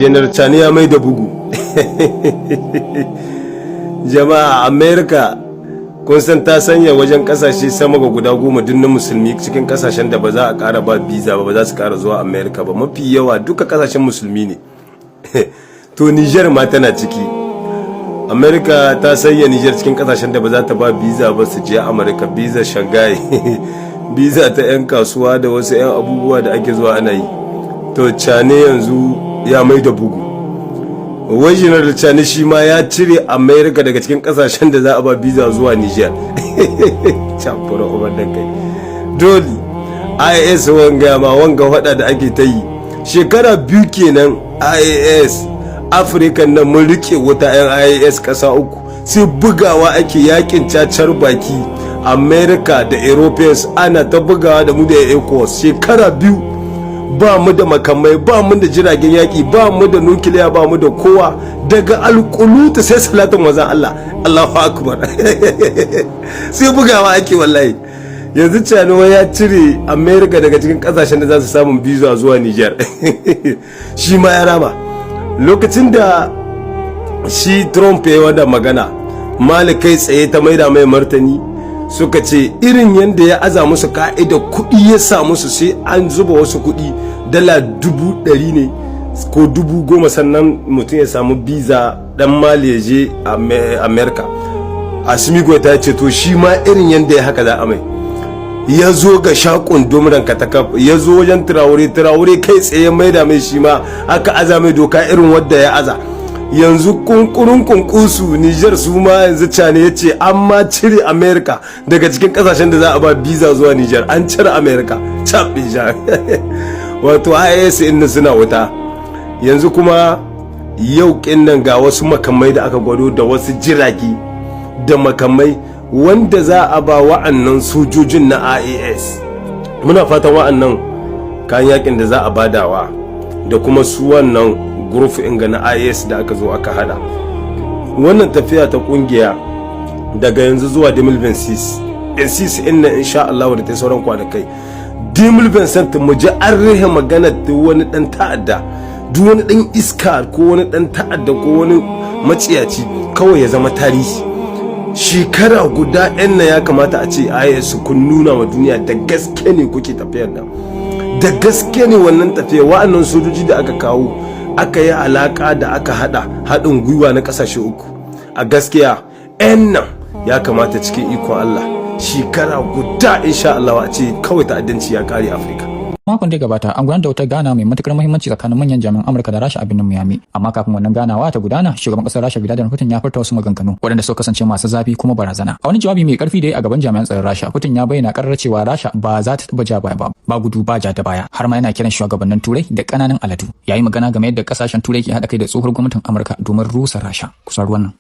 Janar Tchiani ya mai da bugu. Jama'a, America kun san ta sanya wajen kasashe sama ga guda 10 duk na musulmi cikin kasashen da ba za a kara ba visa ba, ba za su kara zuwa America ba. Mafi yawa duka kasashen musulmi ne. To, Niger ma tana ciki. America ta sanya Niger cikin kasashen da ba za ta ba visa ba su je America, visa Schengen, visa ta 'yan kasuwa da wasu 'yan abubuwa da ake zuwa ana yi. To, Tchiani yanzu ya mai da bugu. Wai General Tchiani shi ma ya cire America daga cikin kasashen da za a ba visa zuwa Niger. Camfura uban da kai. Dole AES, wanga ma wanga fada da ake ta yi shekara 2 kenan. AES Afirka nan mun rike wuta, 'yan AES kasa uku sai bugawa ake, yakin cacar baki. America da Europeans ana ta bugawa da mu da ECOWAS shekara 2. Ba mu da makamai, ba mu da jiragen yaƙi, ba mu da nukiliya, ba mu da kowa. Daga alƙunuta sai salatin wazan Allah, Allahu akbar, sai bugawa ake wallahi. Yanzu Tchiani ya cire America daga cikin kasashen da za su samun visa zuwa Niger. Shi ma ya rama. Lokacin da shi Trump ya yi wada magana, Mali kai tsaye ta maida mai martani. Suka ce irin yadda ya aza musu ka'ida kuɗi, ya sa musu sai an zuba wasu kuɗi $100,000 ne ko 10,000, sannan mutum ya samu biza dan Mali ya je America. Assimi ta ce to, shi ma irin yadda ya haka za a mai. Ya zo ga shakun dumran katakaf, ya zo wajen Traore. Traore kai tsaye maida mai, shi ma aka aza mai doka irin wadda ya aza. Yanzu kunkurun kunkusu Niger su ma yanzu Tchiani ya ce an ma cire America daga cikin kasashen da za a ba biza zuwa Niger. An cire America, cap. Wato AES inda suna wuta. Yanzu kuma yau nan ga wasu makamai da aka gwado da wasu jirage da makamai wanda za a ba wa'annan sojojin na AES. Muna fatan wa'annan kayan yakin da za a badawa da kuma su wannan group inga na AES da aka zo aka hada wannan tafiya ta kungiya daga yanzu zuwa 2026 26 inna insha Allah da ta sauran kwanakai 2027, mu ji an rihe magana duk wani dan ta'adda, duk wani dan iska ko wani dan ta'adda ko wani maciyaci kawai ya zama tarihi. Shekara guda yan nan ya kamata a ce AES kun nuna wa duniya da gaske ne kuke tafiyar nan, da gaske ne wannan tafiya. Wa'annan sojoji da aka kawo, aka yi alaka da aka hada haɗin gwiwa na ƙasashe uku, a gaskiya yan nan ya kamata cikin ikon Allah shekara guda insha Allah a ce kawai ta'addanci ya kare Afirka. Makon da ya gabata an gudanar da wata gana mai matukar muhimmanci tsakanin manyan jami'an Amurka da Rasha a birnin Miami. Amma kafin wannan ganawa ta gudana, shugaban kasar Rasha Vladimir Putin ya furta wasu maganganu waɗanda suka kasance masu zafi kuma barazana. A wani jawabi mai karfi da ya a gaban jami'an tsaron Rasha, Putin ya bayyana karar cewa Rasha ba za ta taba ja baya ba, ba gudu ba ja da baya, har ma yana kiran shugabannin Turai da ƙananan aladu. Yayi magana game yadda kasashen Turai ke haɗa kai da tsohuwar gwamnatin Amurka domin rusa Rasha. Kusan ruwan nan.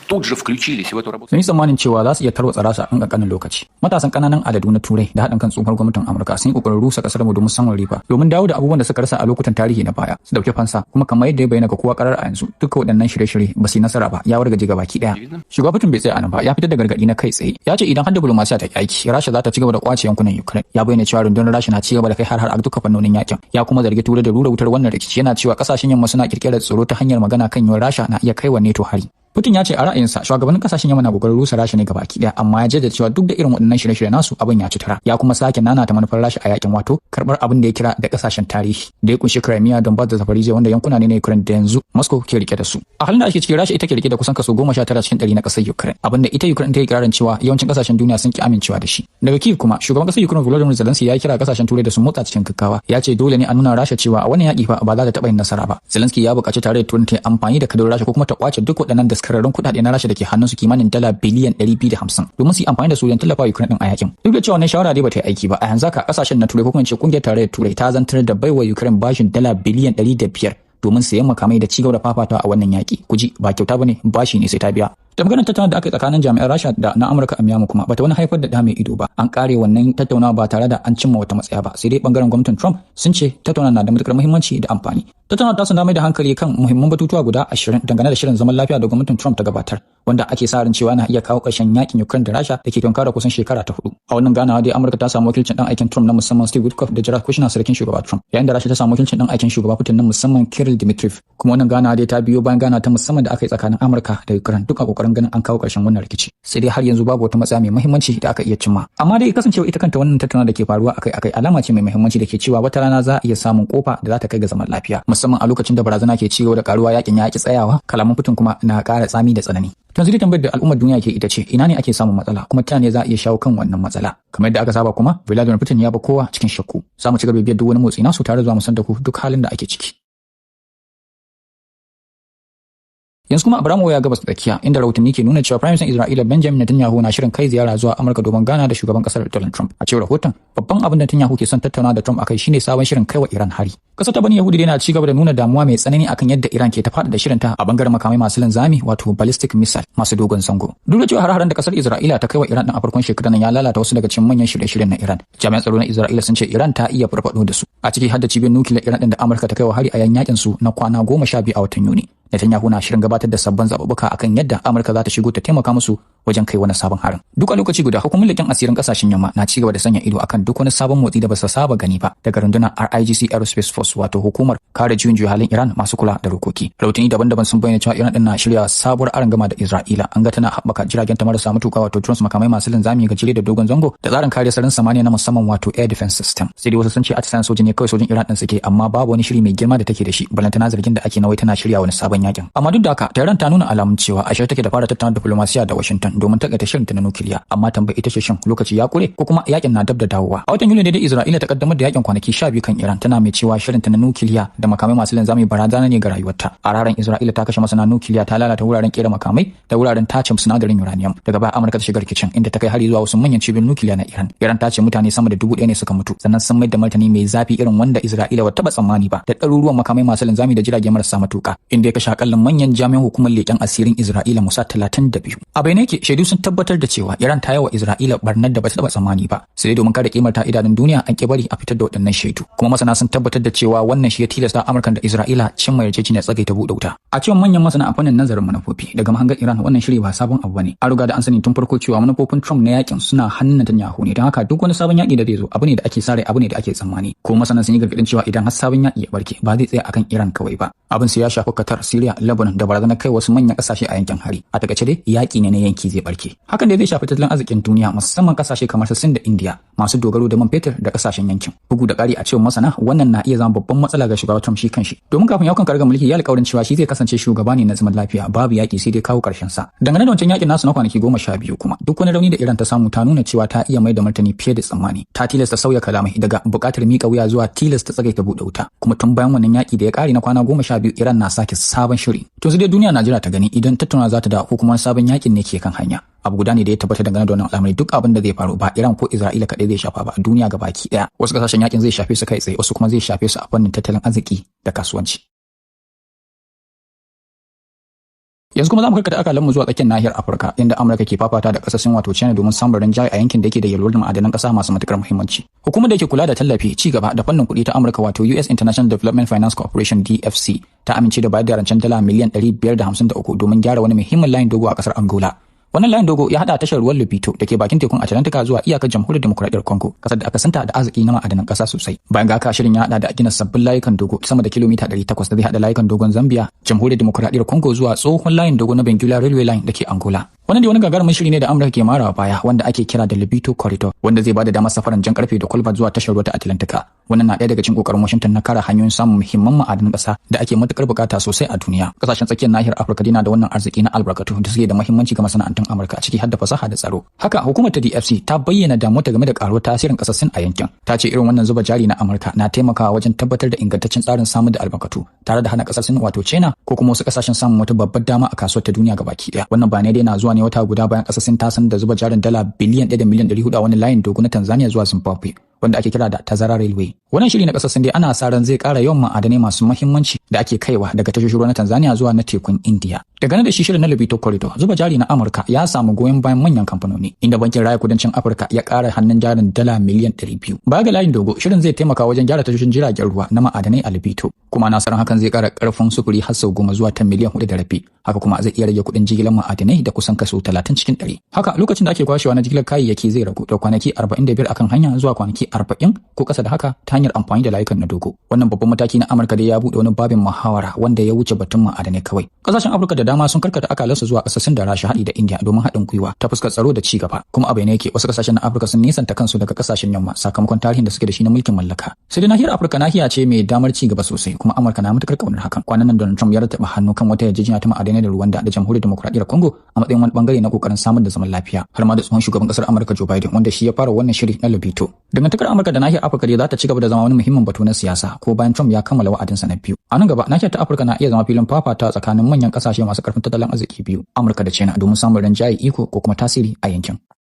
Тут же включились в эту работу. Sun yi tsammanin cewa za su iya tarwatsa Rasha a ƙanƙanin lokaci. Matasan ƙananan aladu na Turai da haɗin kan tsohuwar gwamnatin Amurka sun yi ƙoƙarin rusa ƙasar mu domin samun riba, domin dawo da abubuwan da suka rasa a lokutan tarihi na baya, su dauki fansa. Kuma kamar yadda ya bayyana ga kowa karar a yanzu, duka waɗannan shirye-shirye ba su yi nasara ba, ya wargaje gabaki ɗaya. Shugaba Putin bai tsaya a nan ba, ya fitar da gargaɗi na kai tsaye. Ya ce idan har diplomasiya ta ki aiki, Rasha za ta ci gaba da kwace yankunan Ukraine. Ya bayyana cewa rundunar Rasha na ci gaba da kai har-har a duka fannonin yakin. Ya kuma zargi Turai da rura wutar wannan rikici, yana cewa kasashen yamma suna kirkirar tsoro ta hanyar magana kan yiwuwar Rasha na iya kai wa NATO hari. Putin ya ce a ra'ayinsa shugabannin kasashen yamma na kokarin rusa Rasha ne gabaki daya, amma ya jaddada cewa duk da irin waɗannan shirye-shirye nasu, abin ya ci tara. Ya kuma sake nanata manufar Rasha a yakin, wato karbar abin da ya kira da kasashen tarihi da ya kunshi Crimea, Donbass da Zaporizhia, wanda yankuna ne na Ukraine da yanzu Moscow ke rike da su. A halin da ake ciki, Rasha ita ke rike da kusan kaso 19 cikin 100 na kasar Ukraine, abin da ita Ukraine ta yi kirarin cewa yawancin kasashen duniya sun ki amincewa da shi. Daga Kiev kuma, shugaban kasar Ukraine Volodymyr Zelensky ya kira kasashen Turai da su motsa cikin gaggawa. Ya ce dole ne a nuna Rasha cewa a wannan yaki fa ba za ta taɓa yin nasara ba. Zelensky ya buƙaci tare da Turai ta yi amfani da kadarorin Rasha ko kuma ta kwace duk waɗannan daskararrun kuɗaɗe na Rasha da ke hannunsu, kimanin dala biliyan 250, domin su yi amfani da su don tallafa Ukraine din a yakin. Duk da cewa wannan shawara dai bata yi aiki ba, a yanzu haka kasashen na Turai, ko kuma ce kungiyar tarayyar Turai, ta zantar da baiwa Ukraine bashin dala biliyan 105 domin sayan makamai da cigaba da fafatawa a wannan yaki. Kuji, ba kyauta bane, bashi ne sai ta biya. Da maganar tattaunawa da aka yi tsakanin jami'an Rasha da na Amurka a Miami kuma bata wani haifar da ɗa mai ido ba. An kare wannan tattaunawa ba tare da an cimma wata matsaya ba. Sai dai bangaren gwamnatin Trump sun ce tattaunawa na da matukar muhimmanci da amfani. Tattaunawa ta sun mai da hankali kan muhimman batutuwa guda 20 dangane da shirin zaman lafiya da gwamnatin Trump ta gabatar, wanda ake sa ran cewa na iya kawo ƙarshen yakin Ukraine da Rasha da ke tunkara kusan shekara ta hudu. A wannan ganawa dai Amurka ta samu wakilcin dan aikin Trump na musamman Steve Witkoff da Jared Kushner, sarkin shugaba Trump, yayin da Rasha ta samu wakilcin dan aikin shugaba Putin na musamman Kirill Dmitriev. Kuma wannan ganawa dai ta biyo bayan ganawa ta musamman da aka yi tsakanin Amurka da Ukraine, duk a kokarin ganin an kawo ƙarshen wannan rikici. Sai dai har yanzu babu wata matsaya mai muhimmanci da aka iya cimma. Amma dai kasancewa ita kanta wannan tattaunawa da ke faruwa akai-akai alama ce mai muhimmanci da ke cewa wata rana za a iya samun kofa da za ta kai ga zaman lafiya, musamman a lokacin da barazana ke ci gaba da karuwa, yakin ya ki tsayawa, kalaman Putin kuma na ƙara tsami da tsanani. Yanzu dai tambayar da al'ummar duniya ke ita ce, ina ne ake samun matsala, kuma ta ne za a iya shawo kan wannan matsala? Kamar yadda aka saba kuma, Vladimir Putin ya ba kowa cikin shakku. Za mu ci gaba bibiyar duk wani motsi nasu tare zuwa mu san da ku duk halin da ake ciki. Yanzu kuma Abramu ya gabas tsakiya, inda rahotanni ke nuna cewa Prime Minister Isra'ila Benjamin Netanyahu na shirin kai ziyara zuwa Amurka domin gana da shugaban kasar Donald Trump. A cewar rahoton, babban abin da Netanyahu ke son tattauna da Trump akai shine sabon shirin kaiwa Iran hari. Kasar ta Bani Yahudi na ci gaba da nuna damuwa mai tsanani akan yadda Iran ke ta faɗaɗa shirinta a bangaren makamai masu linzami, wato ballistic missile masu dogon zango. Duk da cewa har-haren da kasar Isra'ila ta kaiwa Iran din a farkon shekarar nan ya lalata wasu daga cikin manyan shirye-shiryen na Iran, jami'an tsaro na Isra'ila sun ce Iran ta iya farfaɗo da su. A ciki har da cibiyar nukiliyar Iran din da Amurka ta kaiwa hari a yakin su na kwana 12 a watan Yuni. Netanyahu na shirin gabatar da sabbin zaɓuɓɓuka akan yadda Amurka za ta shigo ta taimaka musu wajen kai wani sabon harin. Duk a lokaci guda, hukumar leƙen asirin ƙasashen yamma na ci gaba da sanya ido akan duk wani sabon motsi da ba su saba gani ba daga rundunar IRGC Aerospace Force, wato hukumar kare juyin juya halin Iran masu kula da rokoki. Rahotanni daban-daban sun bayyana cewa Iran din na shirya sabuwar arangama da Isra'ila. An ga tana haɓaka jiragen ta marasa matuƙa, wato drones, makamai masu linzami gajere da dogon zango, da tsarin kare sararin samaniya na musamman, wato air defense system. Sai dai wasu sun ce atisayen soji ne kawai sojin Iran din suke, amma babu wani shiri mai girma da take da shi. Balantana zargin da ake na wai tana shirya wani sabon yakin. Amma duk da haka, Tehran ta nuna alamun cewa a shirye take da fara tattauna diplomasiya da Washington domin takaita shirinta na nukiliya. Amma tambayar ita ce, shin lokaci ya kure ko kuma yakin na dab da dawowa? A watan Yuli ne dai Isra'ila ta kaddamar da yakin kwanaki 12 kan Iran, tana mai cewa shirinta na nukiliya da makamai masu linzami barazana ne ga rayuwarta. A ranar Isra'ila ta kashe masana nukiliya, ta lalata wuraren kera makamai da wuraren tace sinadarin uranium. Daga baya Amurka ta shiga rikicin, inda ta kai hari zuwa wasu manyan cibiyoyin nukiliya na Iran. Iran ta ce mutane sama da 1000 ne suka mutu, sannan sun mai da martani mai zafi irin wanda Isra'ila ba taba tsammani ba, da ɗaruruwan makamai masu linzami da jirage marasa matuka, inda ya kashe akalla manyan jami'an hukumar leƙen asirin Isra'ila Mossad 32. A bayyane yake, shaidu sun tabbatar da cewa Iran ta yi wa Isra'ila barnar da ba ta taba tsammani ba. Sai dai domin kare kimar ta idanun duniya, an ki bari a fitar da waɗannan shaidu. Kuma masana sun tabbatar da cewa wannan shi ya tilasta Amurka da Isra'ila cimma yarjejeniyar tsagaita buɗe wuta. A cewar manyan masana a fannin nazarin manufofi, daga mahangar Iran wannan shiri ba sabon abu bane. An riga da an sani tun farko cewa manufofin Trump na yakin suna hannun Netanyahu ne, don haka duk wani sabon yaki da zai zo abu ne da ake sa rai, abu ne da ake tsammani. Ko masana sun yi gargaɗin cewa idan har sabon yaki ya barke, ba zai tsaya akan Iran kawai ba. Abin sai ya shafi Qatar, Syria, Lebanon da barazanar kai wasu manyan kasashe a yankin hari. A takaice dai, yaki ne na yanki zai barke. Hakan dai zai shafi tattalin arzikin duniya, musamman kasashe kamar su Sin da India masu dogaro da man fetur da kasashen yankin. Bugu da ƙari, a cewar masana, wannan na iya zama babban matsala ga shugaba Trump shi kanshi. Domin kafin ya kan mulki ya alƙawarin cewa shi zai kasance shugaba ne na zaman lafiya, babu yaki sai dai kawo ƙarshen sa. Dangane da wancan yakin nasu na kwanaki 12 kuma, duk wani rauni da Iran ta samu ta nuna cewa ta iya mai da martani fiye da tsammani. Ta tilasta sauya kalamai daga buƙatar miƙa wuya zuwa tilasta tsagaita buɗe wuta. Kuma tun bayan wannan yaki da ya ƙare na kwana 12, Iran na sake sabon shiri. To sai dai duniya na jira ta gani idan tattauna za ta da ko kuma sabon yakin ne ke kan hanya. Abu guda ne da ya tabbata dangane da wannan al'amari: duk abin da zai faru ba Iran ko Isra'ila kaɗai zai shafa ba, a duniya gabaki ɗaya. Wasu kasashen yakin zai shafe su kai tsaye, wasu kuma zai shafe su a fannin tattalin arziki da kasuwanci. Yanzu kuma za mu karkata akalanmu zuwa tsakiyar nahiyar Afirka, inda Amurka ke fafata da kasashen, wato China, domin samun rinjaye a yankin da yake da yalwar ma'adanan kasa masu matukar muhimmanci. Hukumar da ke kula da tallafi, ci gaba da fannin kuɗi ta Amurka, wato US International Development Finance Corporation, DFC, ta amince da bayar da rancen dala miliyan 553 domin gyara wani muhimmin layin dogo a kasar Angola. Wannan layin dogo ya hada tashar ruwan Lobito da ke bakin tekun Atlantika zuwa iyakar Jamhuriyar Demokuraɗiyyar Congo, kasar da aka santa da arziki na ma'adanan ƙasa sosai. Bayan ga haka, shirin ya hada da gina sabbin layukan dogo sama da kilomita 800 da zai hada layukan dogon Zambia, Jamhuriyar Demokuraɗiyyar Congo zuwa tsohon layin dogo na Benguela Railway Line da ke Angola. Wannan dai wani gagarumin shiri ne da Amurka ke marawa baya wanda ake kira da Lobito Corridor, wanda zai bada damar safaran jan karfe da kwalba zuwa tashar ruwa ta Atlantika. Wannan na ɗaya daga cikin kokarin Washington na kare hanyoyin samun muhimman ma'adanan ƙasa da ake matukar bukata sosai a duniya. Kasashen tsakiyar nahiyar Afirka dai na da wannan arziki na albarkatu da suke da muhimmanci ga masana'antun Amurka, ciki har da fasaha da tsaro. Haka hukumar ta DFC ta bayyana damuwarta game da karuwar tasirin ƙasar Sin a yankin. Ta ce irin wannan zuba jari na Amurka na taimakawa wajen tabbatar da ingantaccen tsarin samar da albarkatu tare da hana ƙasar Sin, wato China, ko kuma wasu ƙasashen samun wata babbar dama a kasuwar ta duniya gabaki ɗaya. Wannan bayanai dai na zuwa ne wata guda bayan ƙasar Sin ta sanar da zuba jarin dala biliyan 1 da miliyan 400 a wani layin dogo na Tanzania zuwa Zimbabwe, wanda ake kira da Tazara Railway. Wannan shiri na ƙasar Sin dai ana sa ran zai ƙara yawan ma'adanai masu muhimmanci da ake kaiwa daga tashoshin ruwa na Tanzania zuwa na tekun India. Dangane da shi shirin na Lobito Corridor, zuba jari na Amurka ya samu goyon bayan manyan kamfanoni, inda Bankin Raya Kudancin Afirka ya ƙara hannun jarin dala miliyan 200. Baya ga layin dogo, shirin zai taimaka wajen gyara tashoshin jiragen ruwa na ma'adanai a Lobito, kuma na hakan zai ƙara ƙarfin sufuri har sau 10 zuwa ta miliyan 4.5. Haka kuma zai iya rage kuɗin jigilar ma'adanai da kusan kaso 30 cikin 100. Haka lokacin da ake kwashewa na jigilar kayayyaki zai ragu da kwanaki 45 akan hanya zuwa kwanaki 40 ko ƙasa da haka ta hanyar amfani da layukan na dogo. Wannan babban mataki na Amurka dai ya buɗe wani babin muhawara wanda ya wuce batun ma'adanai kawai. Ƙasashen Afirka da dama sun karkata akalansu zuwa ƙasashen da Rasha, haɗi da India, domin haɗin gwiwa ta fuskar tsaro da ci gaba. Kuma abu ne yake wasu ƙasashen na Afirka sun nisanta kansu daga ƙasashen yamma sakamakon tarihin da suke da shi na mulkin mallaka. Sai dai nahiyar Afirka nahiya ce mai damar ci gaba sosai, kuma Amurka na matukar kaunar hakan. Kwanan nan Donald Trump ya rattaba hannu kan wata yarjejeniya ta ma'adanai da Rwanda da Jamhuriyar Dimokuraɗiyyar Congo a matsayin wani bangare na kokarin samar da zaman lafiya, har ma da tsohon shugaban kasar Amurka Joe Biden, wanda shi ya fara wannan shiri na Lobito. Dangantakar Amurka da nahiyar Afirka dai za ta ci gaba da zama wani muhimmin batu na siyasa ko bayan Trump ya kammala wa'adinsa na biyu. A nan gaba, nahiyar ta Afirka na iya zama filin fafata tsakanin manyan kasashe masu karfin tattalin arziki biyu, Amurka da China, domin samun rinjaye, iko ko kuma tasiri a yankin.